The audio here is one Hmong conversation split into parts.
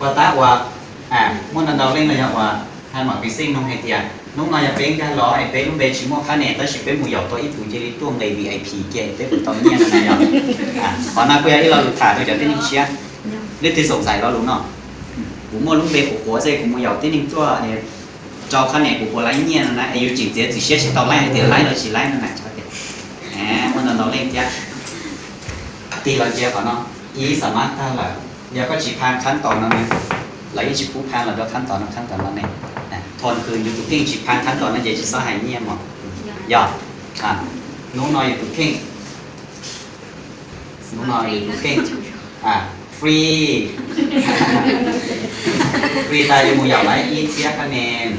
Puas tab uas muaj ntau ntau leej los yog uas hais mam piv xeej noog hais tias hnub no yog peb nkag los es peb lub npe tsis muaj qhab nen tab sis peb mus yaum tau ib tug cia li tuaj nqe V I P ces peb puas tau nyiaj no na yog? Qhov no kuj yog ib lo lus tham rau cov tib neeg tshiab. Leej twg xoom xais lo lus no? Kuv muaj lub npe qhuav qhuav xwb kuv mus yaum tib neeg tuaj rau qhab nen kuv puas laib nyiaj no na? Es yus tseem txiav txim siab tsis tau laib hais tias laib los tsis laib no na. Muaj ntau ntau leej thiab. Tig los ntsia qhov no, ib xam mab tag lawm. Yog koj tsis pha khab tos no ne, lawv yeej tsis pub pha los rau khab tos no, khab tos no ne. Thon kws yus tus kheej tsis pha khab tos no ces tsis txhob hais nyiaj mog. Yog, hnub no yus tus kheej, hnub no yus tus kheej free, free tas yus mus yaum laib ib txhiab qhab nen,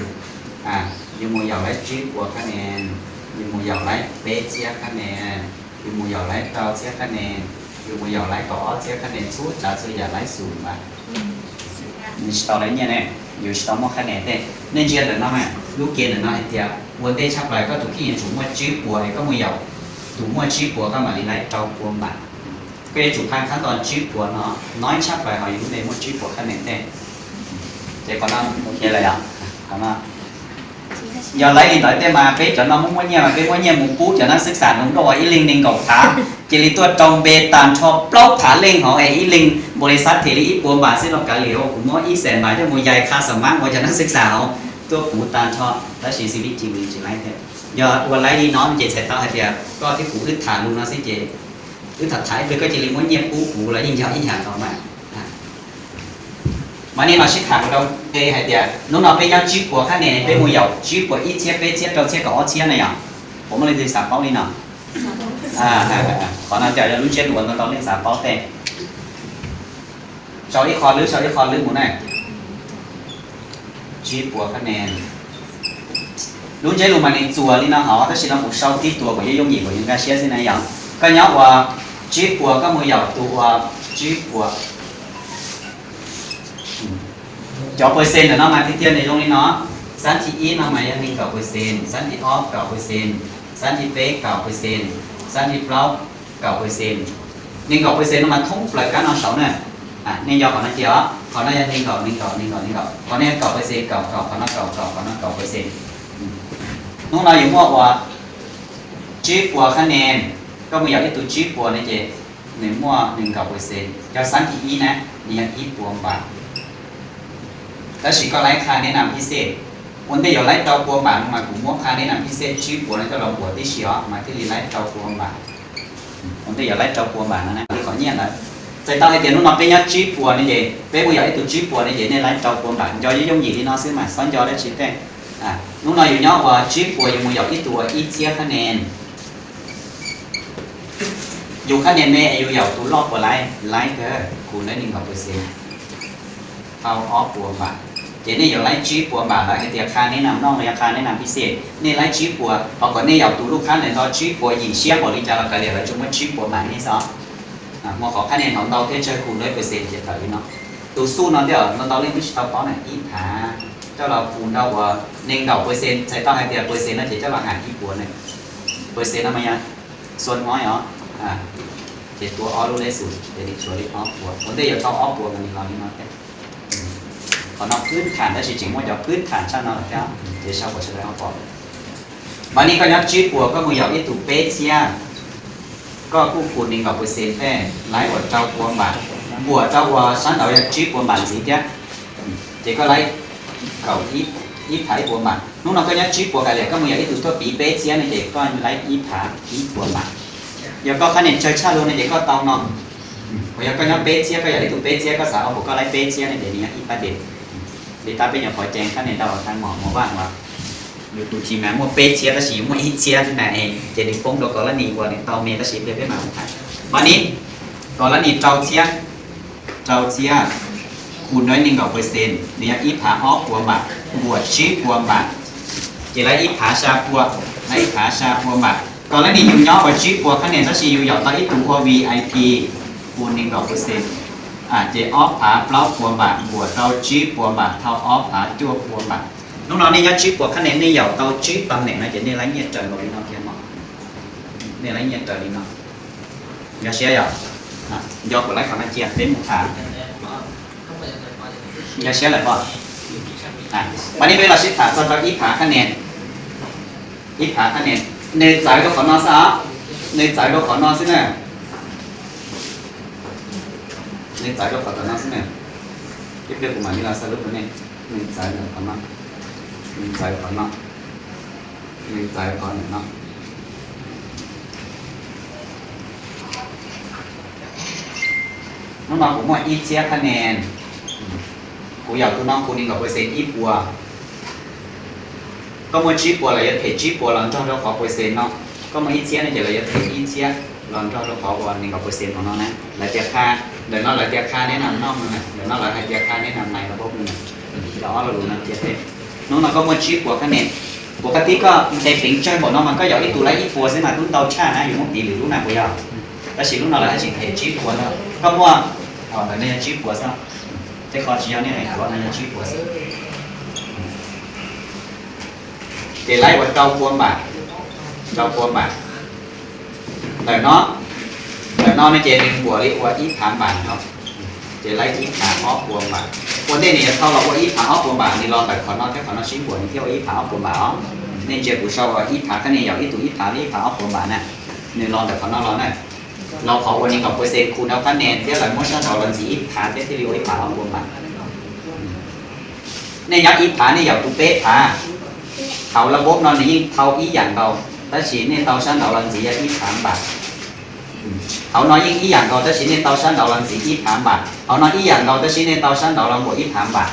yus mus yaum laib tsib puas qhab nen, yus mus yaum laib peb txhiab qhab nen, yus mus yaum laib rau txhiab qhab nen, yus mus yaum laib kaum ob txhiab qhab nen, txhua tsav txhua yam laib xus npam. Nws tsis tau laib nyiaj ne, yus tsis tau muaj qhab nen tej. Nej ntsia ntawm no mas lub ke ntawm no hais tias ua ntej tshaj plaws koj tus kheej yuav tsum muaj tsib puas es koj mus yaum tus muaj tsib puas koj mam li laib rau puas npam. Koj yuav tsum pha khab tos tsib puas no, no ib tshaj plaws ho yus lub npe muaj tsib puas qhab nen tej. Ces qhov no, ok lawm yog? Qhov no yog laib li ntawd tej mas peb cov no muaj muaj nyiaj mas peb muab nyiaj mus pub cov nab xwb xam nug dua ib leeg nees nkaum phav, cia li tuaj rau npe tag nrho plaub phav leej hauv es ib leeg npaum li xab them li ib puas npam xwb los kav liam, kuv muab ib xees npam coj mus yais qha xam mab ua cov nab xwb xam hauv tuaj puv tag nrho, tab sis xws li ci tsis laib thiab. Yog ua laib li no ces txhais tau hais tias koj thiab kuv wb tham lus no xwb ces wb tham tham ib pliag koj cia li muab nyiaj pub kuv los yeej yog ib yam nkaus mas. Mas nej los sib tham rau hais tias hnub no peb nyob tsib puas qhab nen peb mus yaum tsib puas ib txhiab peb txhiab rau txhiab kaum ob txhiab na yog? Puas muaj leej twg xav paub li no? Qhov no ces yog lub ntsiab lus uas ntau ntau leej xav paub tej. Sau ib qho lwb, sau ib qho lwb mus na. Tsib puas qhab nen. Lub ntsiab lus mas nws txuas li no hov tab sis no kuv sau tib tug kom yooj yooj yim kom yus nkag siab xwb na yog. Koj nyob ua tsib puas koj mus yaum tus ua tsib puas. Cov percent ntawm no mas tiag tiag nws zoo li no. Xab thib ib no mas yog nees nkaum percent, xab thib ob kaum percent, xab thib peb kaum percent, xab thib plaub kaum percent. Nees nkaum percent no mas thoob plaws kab no saud na. Nej nco qhov no cia os, qhov no yog nees nkaum, nees nkaum, nees nkaum, nees nkaum, qhov no yog kaum percent, kaum, kaum, qhov no kaum, kaum, qhov no kaum percent. Hnub no yus muaj ua tsib puas qhab nen, koj mus yaum ib tug tsib puas no ces nws muaj nees nkaum percent, yog xab thib ib na, nws yog ib puas npam. Tab sis koj laib qha neb nam phij xej, ua ntej yuav laib rau puas npam no mas kuv muab qha neb nam phij xej tsib puas no coj los npuas tib si os mas thiaj li laib rau puas npam. Ua ntej yuav laib rau puas npam no na, li qhov nyiaj ntawd. Txhais tau hais tias hnub no peb nyob tsib puas no ces peb mus yaum ib tug tsib puas no ces nej laib rau puas npam, nco yooj yooj yim li no xwb mas txhob nco dab tsi tej. Hnub no yus nyob ua tsib puas yus mus yaum ib tug ua ib txhiab qhab nen. Yus qhab nen me es yus yaum tus loj puas laib? Laib kawg, kuv ntawd nees nkaum percent, tau ob puas npam. Ces nej yuav laib tsib puas npam lawm hais tias qha neb nam noj los yog qha neb nam phij xej, nej laib tsib puas, qhov kom nej yaum tus lub qhab ntawd nto tsib puas yim siab npaum li cas los kav liam, lawv tsuas muab tsib puas npam nej xwb. Muaj qhov qhab nen ntau ntau thiab tsawg kuv ntawd percent ces tawm li no. Tus xuj no thiab ntau ntau leej twb tsis tau paub na, ib phav coj los kuv nrau uas nees nkaum percent, txhais tau hais tias percent no ces coj los hais ib puas na. Percent no mas yog xuas ob os, ces tuav ob lub lej xus ces nws tshuav li ob puas, ua ntej yuav tau ob puas mas nws los li no thiab. Qhov no khwb tham tab sis tseem muaj cov khwb tham tshaj no lawm thiab, ces sau kom sawv daws ho pom. Mas nej koj nyob tsib puas koj mus yaum ib tug peb txhiab, koj kuj kuv nees nkaum percent tej, laib uas rau puas npam, npuam rau uas sab nraud yog tsib puas npam ntxiv thiab, ces koj laib kaum ib phav ib puas npam. Hnub no koj nyob tsib puas kav liam koj mus yaum ib tug tuaj piv peb txhiab no ces koj laib ib phav ib puas npam. Yog koj qhab nen tsawg tshaj lug no ces koj tau no. Uas yog koj nyob peb txhiab koj yaum ib tug peb txhiab koj xav ob puas koj laib peb txhiab no ces nws yog ib pab des. Li tab peb nyuam qhuav ceev qhab nes rau thaj mom mus vaj uas yus tus tsis mas muaj peb txhiab tab sis yus muaj ib txhiab xwb na, ces nws poob rau kaum lab nis uas nws tau me tab sis ib pliag peb mam tham. Mas nim kaum lab nis rau txhiab, rau txhiab, kuv nrog nees nkaum percent nws yog ib phav ob puas npam, npuam tsib puas npam, ces laib ib phav xya puas, laib ib phav xya puas npam. Kaum lab nis yus nyob uas tsib puas qhab nis tab sis yus yaum tau ib tug ua V I P, kuv nees nkaum percent, ces ob phav plaub puas npam npuam rau tsib puas npam thau ob phav cuaj puas npam. Hnub no nej nyob tsib puas qhab nis nej yaum tau tsib tag neem no ces nej laib nyiaj raws nkaus li no kiag no. Nej laib nyiaj raws li no. Nco siab yom? Nco kuv laib qhov no cia peb mus tham. Nkag siab lawm pob? Mas nej peb los sib tham txog rau ib phav qhab nias, ib phav qhab nias, nws txawv rau qhov no xwb os, nws txawv rau qhov no xwb na, nws txawv rau qhov no xwb na. Ib pliag kuv mam li los xaus lub rau nej, nws txawv rau qhov no, nws txawv qhov no, nws txawv qhov no. Hnub no kuv muaj ib txhiab qhab nias, kuv yaum tus no khu nees nkaum percent ib puas. Koj muaj tsib puas los yuav them tsib puas los nrog rau qhov percent no. Koj muaj ib txhiab no ces los yuav them ib txhiab los nrog rau qhov uas nees nkaum percent no na. Lawv tias qha, ntawm no lawv tias qha neb nam noj no, ntawm no lawv hais tias qha neb nam nais los paub no. Los ob lo lus no cia teb. Hnub no koj muaj tsib puas qhab nias, kuv qab tib koj nqe peev tsawg npaum no mas koj yaum ib tug laib ib puas xwb mas twb ntau tshaj na, yus muab piv lwm lub na puas yog? Tab sis lub no lawv haj tseem them tsib puas no, koj muaj, ntawm no yog tsib puas xwb, tej qhov tsis yog nej hais kuv no yog tsib puas xwb. Ces laib ua rau pua npam, rau pua npam. Ntawm no, ntawm no ne ces nws npuam li ua ib phav npam no, ces laib ib phav ob pua npam. Ua ntej nws yuav thau los ua ib phav ob pua npam, nws los ntawm qhov no thiab qhov no sib npuam nws thiaj ua ib phav ob pua npam os. Nej ntsia kuv sau ua ib phav qhab nias yaum ib tug ib phav thiab ib phav ob pua npam na, nws los ntawm qhov no los na. Los qhov uas nees nkaum percent khu nraud qhab nias thiab lawv muab sab nraud los ntxiv ib phav thiab thiaj li ua ib phav ob pua npam. Nej nyob ib phav nej yaum tus peb phav. Hauv lab npob no nws yeej thau ib yam nkaus, tab sis nej tau sab nraud los ntxiv yog ib phav npam. Hauv no yeej ib yam nkaus tab sis nej tau sab nraud los ntxiv ib phav npam, hauv no ib yam nkaus tab sis nej tau sab nraud los npuam ib phav npam.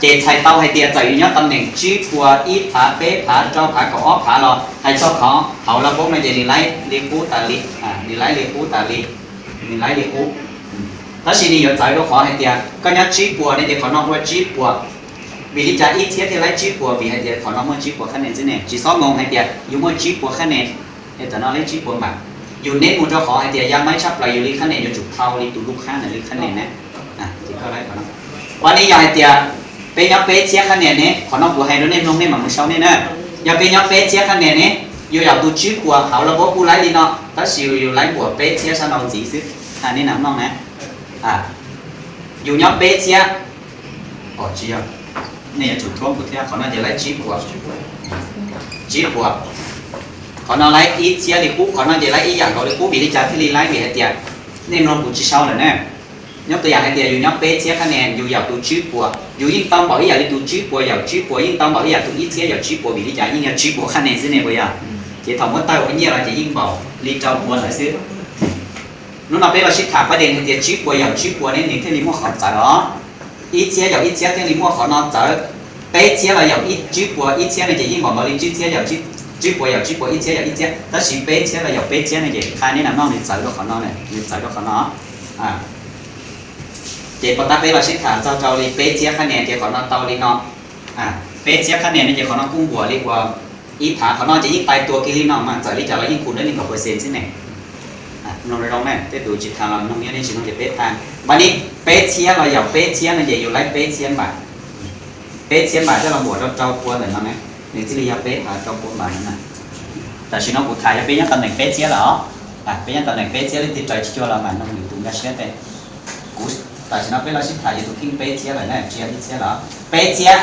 Ces txhais tau hais tias txawm yus nyob tam neem tsib puas, ib phav, peb phav, rau phav, kaum ob phav los hais txog qhov hauv lab npob no ces nws laib li qub tas li, nws laib li qub tas li, nws laib li qub. Tab sis nws yuav txawv rau qhov hais tias koj nyob tsib puas ne ces qhov no ua tsib puas. Vim li cas ib txhiab thiaj laib tsib puas? Vim hais tias qhov no muaj tsib puas qhab nias xwb ne. Tsis txhob ngoo hais tias yus muaj tsib puas qhab nias es tam no laib tsib puas npam. Yus neb mus rau qhov hais tias ya maib tshaj plaws yus li qhab nias yuav tsum thau li tus lub qhab ntawd li qhab nias ne. Ua li yog hais tias peb nyob peb txhiab qhab nias ne, qhov no kuv hais rau nej mloog nej mam mus sau nej na. Yog peb nyob peb txhiab qhab nias ne, yus yaum tus tsib puas hauv lab npob kuj laib li no, tab sis yus laib npuam peb txhiab sab nraud ntxiv xwb. Nej nam noj na, yus nyob peb txhiab, tsis yog, nej yuav tsum thuab kuv thiab, qhov no ces laib tsib puas, tsib puas. Qhov no laib ib txhiab li qub, qhov no ces laib ib yam nkaus li qub. Vim li cas thiaj li laib? Vim hais tias nej mloog kuv tsis sau lawm na. Nyob tus yam hais tias yus nyob peb txhiab qhab nias, yus yaum tus tsib puas, yus yeej tau npaum ib yam li tus tsib puas yaum tsib puas, yeej tau npaum ib yam tus ib txhiab yaum tsib puas. Vim li cas? Yeej yog tsib puas qhab nias xwb ne puas yog? Ces thaum muab tawg ua nyiaj los ces yeej npaum li rau puas ntawd xwb. Hnub no peb los sib tham pab dees hais tias tsib puas yaum tsib puas ne nws thiaj li muaj qhov txawv os. Ib txhiab yaum ib txhiab thiaj li muaj qhov no txawv. Peb txhiab los yaum tsib puas ib txhiab no ces yeej npaum nkaus li tsib txhiab yaum, tsib puas yaum tsib puas ib txhiab yaum ib txhiab, tab sis peb txhiab los yaum peb txhiab no ces qha nej nam noj nws txawv rau qhov no, nws txawv rau qhov no. Ces pov tab peb los sib tham txog rau li peb txhiab qhab nias ces qhov no tau li no. Peb txhiab qhab nias no ces qhov no kuj npuam li uas ib phav, qhov no ces yeej tais tuas kiag li no mas txawm li cas los yeej khu dab nees nkaum percent xwb ne. Mloog zoo zoo na, tej tus tsis tham los mloog, yog nej tsis mloog ces peb tham. Npam li peb txhiab los yaum peb txhiab no ces yus laib peb txhiab npam. Peb txhiab npam coj los npuam rau rau pua ntawm no na, nws thiaj li yog peb phav rau pua npam no na. Tam sim no kuv tham yog peb nyob tam neem peb txhiab lawm os. Peb nyob tam neem peb txhiab, leej twg raws tsis cuag los mam noog yus tus nkag siab tej. Kuv, tam sim no peb los sib tham yus tus kheej peb txhiab lawm na, tsis yog ib txhiab lawm. Peb txhiab,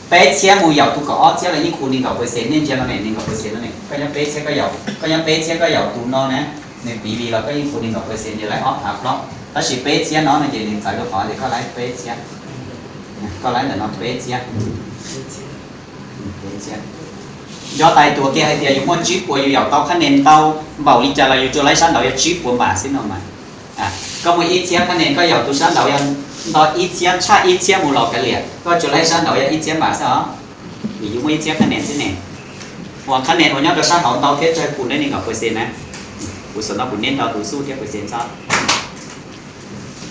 peb txhiab mus yaum tus kaum ob txhiab los yeej khu nees nkaum percent, nej ntsia no ne, nees nkaum percent no ne. Koj nyob peb txhiab koj yaum, koj nyob peb txhiab koj yaum tus no na, nws piv li los koj yeej khu nees nkaum percent ces laib ob phav plaub. Tab sis peb txhiab no no ces nws txawv rau qhov tias koj laib peb txhiab, koj laib ntawm no peb txhiab. Nco tais tuas kiag hais tias yus muaj tsib puas yus yaum tau qhab nias ntau npaum li cas los yus tsuas laib sab nraud yog tsib puas npam xwb no mas. Koj muaj ib txhiab qhab nias koj yaum tus sab nraud yog nto ib txhiab tshaj ib txhiab mus los kav liam, koj tsuas laib sab nraud yog ib txhiab npam xwb os. Vim yus muaj ib txhiab qhab nias xwb ne. Uas qhab nias uas nyob rau sab hauv ntau thiab tsawg khu dab nees nkaum percent na. Kuv xav no kuv neb nrau tus xuj thiab percent xwb.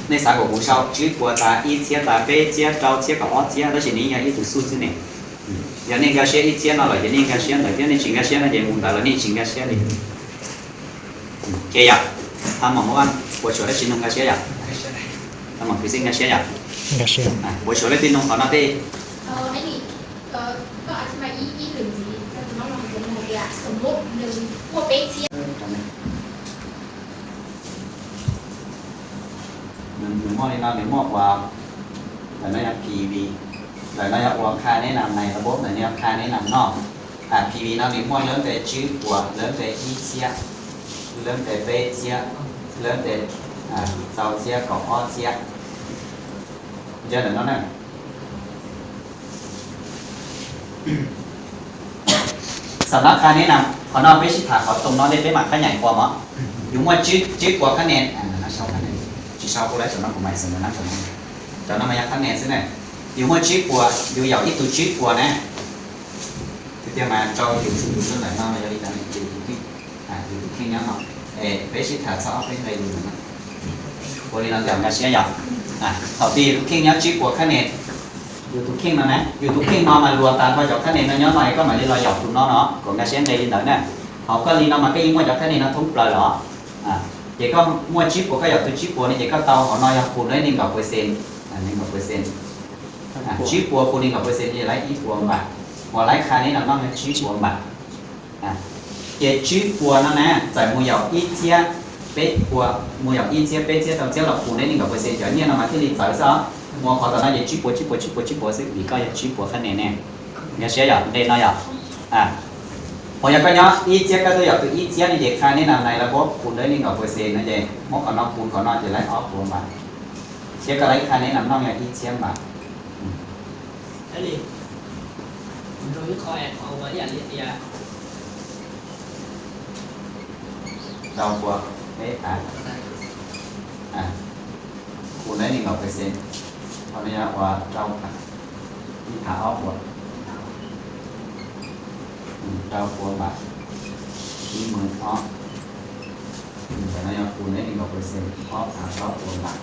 Nej xav kom kuv sau tsib puas tas ib txhiab tas peb txhiab rau txhiab kaum ob txhiab, tab sis nws yeej yog ib tus xuj xwb ne. Yog nej nkag siab ib txhiab no los ces nej nkag siab ntawd thiab, nej tsis nkag siab no ces mus ntawd los nej tsis nkag siab li. Ces yom, tha mom muab puas suav dab tsi nug nkag siab yom? Tha mom kwv tij nkag siab yom? Puas suav leej twg nug qhov no tej? Nws muaj li no, nws muaj ua, ntawm no yog PV, ntawm no yog ua kha neb nam nais los ntawm no yog kha neb nam noj. PV no nws muaj lab npe tsib puas, lab npe ib txhiab, lab npe peb txhiab, lab npe rau txhiab, kaum ob txhiab. Ntawm no na, xam nab kha neb nam, qhov no peb sib tham qhov too no dej peb mam qhab nyaim qhuas mog. Yus muaj tsib puas khab nen, tsis sau kuv lawv cov no kuv mam xeem na, cov no mas yog khab nen xwb na. Yus muaj tsib puas, yus yaum ib tug tsib puas na, tiag tiag mas rau yus, yus lub ntawm no yog li ntawd, yus tus kheej nyob no, es peb sib tham txog ob peb nqe yus ntawm no. Ua li no nkag siab yog, thaum twg yus tus kheej nyob tsib puas khab nen, yus tus kheej no na, yus tus kheej no mas luag tas nrho cov khab nen no nyob no es koj mam li los yaum tus no no, kom nkag siab nqe li ntawd na. Hos koj li no mas koj yeej muaj cov khab nen no thoob plaws los, ces koj muaj tsib puas koj yaum tus tsib puas no ces koj tau hauv no yog qus no ib nees nkaum percent, nees nkaum percent, tsib puas qus nees nkaum percent ces laib ib puas npam, uas laib kha neb nam noj yog tsib puas npam. Ces tsib puas no na txawm mus yaum ib txhiab peb puas, mus yaum ib txhiab peb txhiab rau txhiab los qus neb nees nkaum percent cov nyiaj no mas thiaj li txawv xwb os. Mus qhov tom no ces tsib puas tsib puas tsib puas tsib puas xwb vim koj yog tsib puas khab nen ne. Nkag siab yog nqe no yog, uas yog koj nyob ib txhiab koj tuaj yaum tus ib txhiab no ces kha neb nam nais los puab qus neb nees nkaum percent no ces muab qhov no qus qhov no ces laib ob puas npam, thiab koj laib kha neb nam noj yog ib txhiab npam. Rau puas peb phav, qus neb nees nkaum percent, qhov no yog ua rau phav, ib phav ob puas, rau puas npam, ib mees ob, ntawm no yog qus neb nees nkaum percent, ob phav plaub puas npam.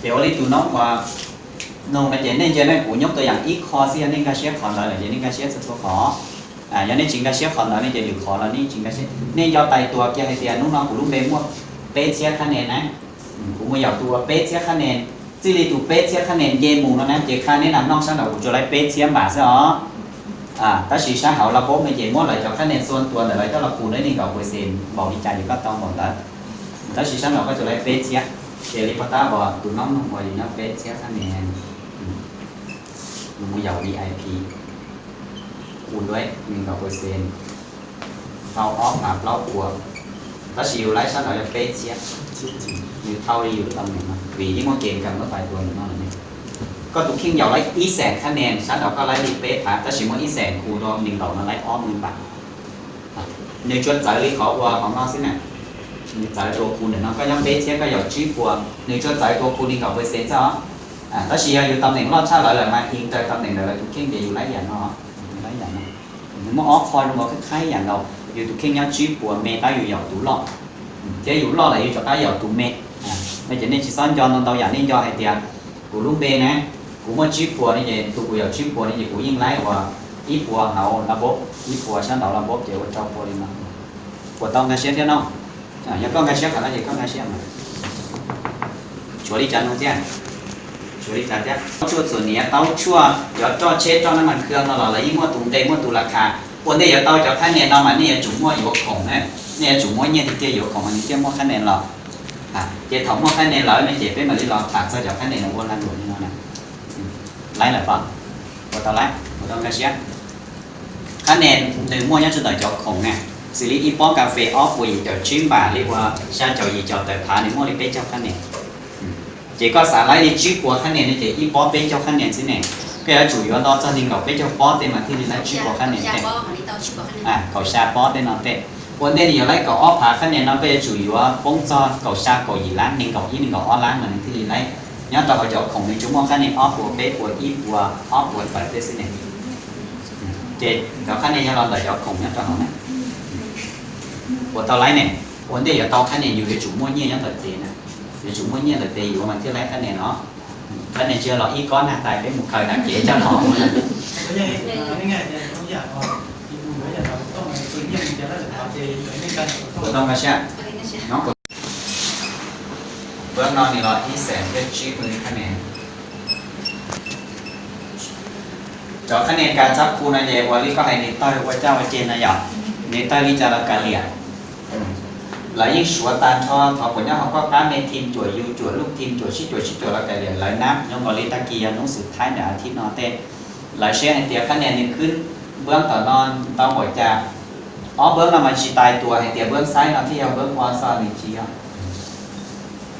Ces ua li tus noob uas noog no ces nej ntsia ne, kuv nyob tua yam ib qho xwb, yog nej nkag siab qhov ntawd lawm ces nej nkag siab txhua txhua qhov. Yog nej tsis nkag siab qhov ntawd ne ces lwm qhov los nej tsis nkag siab. Nej nco tais tua kiag hais tias hnub no kuv lub npe muaj peb txhiab khab nen na, kuv mus yaum tus uas peb txhiab khab nen, txij li tus peb txhiab khab nen nce mus no na ces kha neb nam noj sab nraud kuv tsuas laib peb txhiab npam xwb os. Tab sis sab hauv los paub me ces muab lawv cov khab nen xua tua ntawm lawv coj los qus neb nees nkaum percent npaum li cas ces koj tau npaum ntawd. Tab sis sab nraud koj tsuas laib peb txhiab, ces li pog tab uas tus noob noog uas yus nyob peb txhiab khab nen, yus mus yaum VIP, qus neb nees nkaum percent, tau ob phav plaub puas, tab sis yus laib sab nraud yog peb txhiab, yus thau li yus tau nws no vim yeej muaj kev nkag muab tais tua nws no lawm ne. Koj tus kheej yaum laib ib xeem khab nen, sab nraud koj laib li peb phav tab sis muaj ib xeem qus rau nees nkaum no laib ob mees npam. Nws tsuas txawv li qhov uas hauv no xwb na. Nws txawv tua qus ntawm no, koj nyob peb txhiab koj yaum tsib puas, nws tsuas txawv tua qus nees nkaum percent xwb os. Tab sis yog yus tau neem loj tshaj lawv lawm mas yeej raws tau neem ntawd lawv tus kheej ces yus laib yam no, yus laib yam no. Nws muaj ob qho zoo nkaus qhib qhaib yam nkaus, yus tus kheej nyob tsib puas me tab yus yaum tus loj, thiab yus loj lawm yus rov qab yaum tus me. No ces nej tsis txhob nco ntau ntau yam, nej nco hais tias kuv lub npe na, kuv muaj tsib puas ne ces tus kuv yaum tsib puas ne ces kuv yeej laib uas ib puas hauv lab npob, ib puas sab nraud lab npob ces ua rau puas li no. Puas tau nkag siab thiab no? Yog koj nkag siab qhov no ces koj nkag siab mas. Tshuav li cas no thiab? Tshuav li cas thiab? Taub tshuaj txhuam hniav, taub tshuaj cov roj tsheb roj nab mas khw no los lawv yeej muaj tus nqe muaj tus las khas. Ua ntej yuav tau cov khab nen no mas nej yuav tsum muaj yuav khoom na, nej yuav tsum muaj nyiaj tiag tiag yuav khoom mas nws thiaj muaj khab nen los. Ces thaum muaj khab nen lawm no ces peb mam li los tham txog cov khab nen no ua lag luam li no na. Laib lawm pom? Puas tau laib? Puas tau nkag siab? Khab nen nws muaj nyob rau ntawm cov khoom na, xws li ib pob kas fes ob puas yim caum tsib npam li uas xya caum yim caum tawm phav nws muaj li peb caug khab nen. Ces koj xav laib li tsib puas khab nen no ces ib pob peb caug khab nen xwb ne. Koj yuav tsum yuav nto txog nees nkaum peb caug pob tej mas thiaj li laib tsib puas khab nen tej. Kaum xya pob tej no tej. Ua ntej nws yuav laib kaum ob phav khab nen no koj yuav tsum yuav poob txog kaum xya kaum yim lab, nees nkaum ib nees nkaum ob lab mas nws thiaj li laib. Nyob rau hauv cov khoom nws tsuas muaj khab nen ob puas peb puas ib puas ob puas tawm tej xwb ne. Ces cov khab nen yog los ntawm cov khoom nyob rau hauv na. Puas tau laib ne? Ua ntej yuav tau khab nen yus yuav tsum muaj nyiaj nyob ntawm tes na. Yuav tsum muaj nyiaj ntawm tes yus mas thiaj laib khab nen no. Khab nim tsis yog los ib kob nag tais peb mus khaws nram kev coj los. Puas tau nkag siab? Npab no nws los ib xees thiab tsib hmos khab nis. Cov khab nis kas txhab khu no ces ua li koj hais nws tawg ua caj ua ceg no yom, nws tawg li cas los kav liam. Lawv yeej suav tag nrho, thov kuv nyob hauv koj qab me thim cuam, yus cuam, luj thim cuam, sib cuam sib cuam los kav liam, lawv nab nyob nkaus li tag kis yog hnub xub thaib ntawm a thib no tej. Lawv saib hais tias qhab nias nws khwb npaum tom no ntau npaum cas. Ob npaum no mas tsis tas tuas hais tias npaum xaib no thiaj yog npaum o xo, nws tsis yog.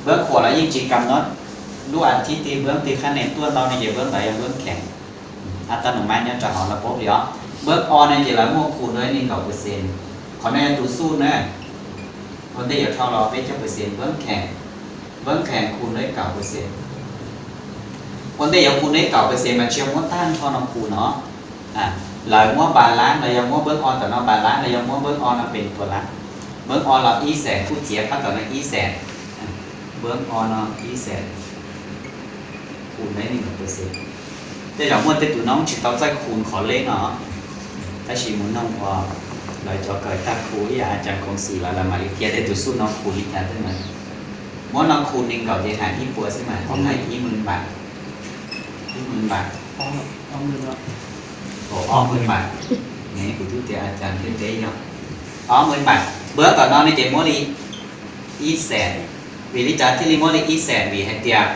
Npaum khuam los yeej tsis kam no, lub a thib twg npaum twg qhab nias tuaj ntau no ces npaum ntawd yog npaum kheem. Ab, tab nus mab nyob rau hauv no paub li os. Npaum o no ces lawv muaj khu nuav nees nkaum percent. Qhov no yog tus xuj na. Ua ntej yuav dhau los peb caug percent npaum kheem, npaum kheem khu nuav kaum percent. Ua ntej yuav khu nuav kaum percent mas tsis yog muab tag nrho no khu no. Lawv muab npas lab los yog muab npaum o tom no npas lab los yog muab npaum o no pem tuas lab. Npaum o los ib xees kuj txiav phab tom no ib xees. Npaum o no ib xees khu nuav nees nkaum percent. Tej zaum muaj tej tus noob tsis tau txawj khu qhov leb no, tab sis mus noog uas lawv cov kawm tag khu ib yam a cas koom xwm lawv, lawv mam li qhia tej tus xuj no khu li cas tej mas. Muab no khu nees nkaum ces hais ib puas xwb mas, hais ib mws npam, ib mws npam, ob mws npam. Ne kuv twb tias a cas thiaj teb yog ob mws npam. Npaum tom no ne ces muab li ib xees. Vim li cas thiaj li muab li ib xees? Vim hais tias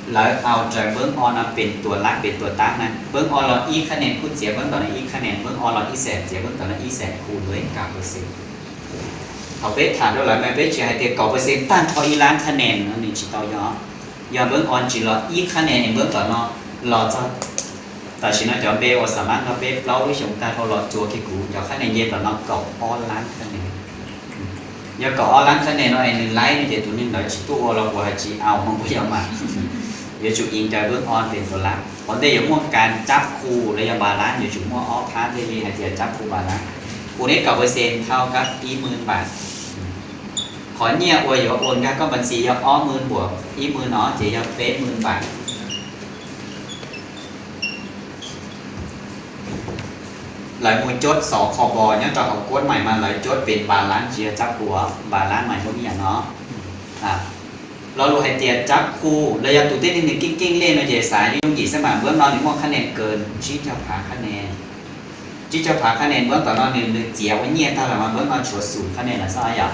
lawv au raws npaum o no pem tuas lab pem tuas tab na. Npaum o los ib qhab nias kuj txiav npaum tom no ib qhab nias, npaum o los ib xees txiav npaum tom no ib xees khu nuav kaum percent. Thaum peb tham rau lawv mas peb tsis hais tias kaum percent tag nrho ib lab qhab nias no, nws tsis tau yog. Yog npaum o tsis los ib qhab nias nws npaum tom no los txog. Tam sim no cov npe uas xa mab no peb plaub lub xyoo tag dhau los txuas kiag kuv cov qhab nias nce tom no kaum ob lab qhab nias. Yog kaum ob lab qhab nias no es nws laib no ces tus neeg ntawd tsis tuaj ua los kuv hais tsis au hos puas yog mas. Yuav tsum ib raws npaum o pem tuas lab. Qhov ntej yuav muaj kas tsab khu los yog npas lab, yuav tsum muaj ob phab thiaj li hais tias tsab khu npas lab. Khu nuav kaum percent thau kab ib mws npam. Qhov nyiaj uas yuav ua nkag koj npas ntxis yog ob mws npuam ib mws no ces yog peb mws npam. Lawv mus coj xov kho npos nyob rau hauv kuab mais mas lawv coj pem npas lab tsis yog tsab khu, npas lab mas zoo ib yam no. Lo lus hais tias tsab khu los yog tus tib neeg nws keej keej lej no ces xav yooj yim xwb mas npaum no nws muaj qhab nias kawg tsib caug phav qhab nias. Tsib caug phav qhab nias npaum tom no nws, nws txiav ua nyiaj tag los mas npaum no tshuav xum qhab nias lawm xwb yom.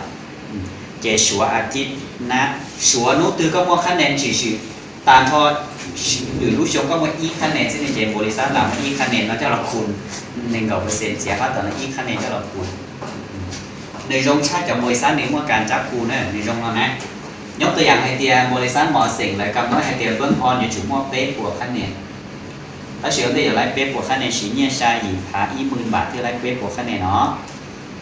Ces suav a tib na, suav hnub twg koj muaj qhab nias tshwm sim tag nrho lwm lub xyoo koj muaj ib qhab nias xwb ne ces npaum li xab lam muaj ib qhab nias no coj los khu nees nkaum percent txiav phab tom no ib qhab nias coj los khu. Nws zoo tshaj cov npaum li xab nws muaj kas tsab khu na, nws zoo no na. Nyob tus yam hais tias npaum li xab mos xeem lawv kam muab hais tias npaum o yuav tsum muaj peb puas qhab nias. Tab sis ua ntej yuav laib peb puas qhab nias, siv nyiaj xya yim phav ib mws npam thiaj laib peb puas qhab nias no.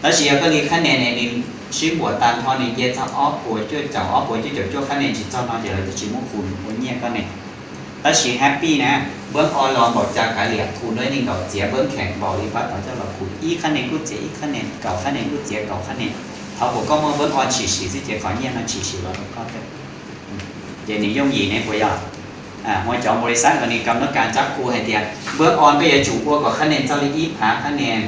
Tab sis yog koj li qhab nias ne nws sib npuam tag nrho nws nce txog ob puas cuaj caum, ob puas cuaj caum cuaj qhab nias tsis txog no ces lawv twb tsis muab khu ua nyiaj koj ne. Tab sis happy na, npaum o los npaum cas kav liam khu nuav nees nkaum txiav npaum kheem npaum li pab tod coj los khu ib qhab nias kuj txiav ib qhab nias, kaum qhab nias kuj txiav kaum qhab nias. Thov kom koj muaj npaum o tshwm sim xwb ces qhov nyiaj no tshwm sim los rau koj thiab. Ces nws yooj yim ne puas yog? Muaj cov npaum li xab uas nws kam muab kas tsab khu hais tias npaum o koj yuav tsum ua kom qhab nias txog li ib phav qhab nias,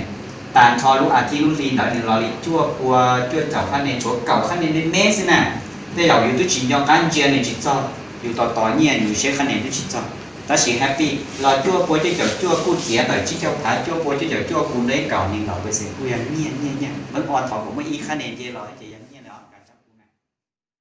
tag nrho lub a tib lub hli ntawd nws los li cuaj pua cuaj caum qhab nias, tshuav kaum qhab nias me me xwb na. Tej zaum yus twb tsis nco qab ntsia nws tsis txog, yus tos tos nyiaj yus saib qhab nias twb tsis txog. Tab sis happy los cuaj pua cuaj caum cuaj kuj txiav tawm tsib caug phav, cuaj pua cuaj caum cuaj khu nuav kaum nees nkaum percent kuj yog nyiaj nyiaj nyiaj. Npaum o thov kom muaj ib qhab nias nce los ces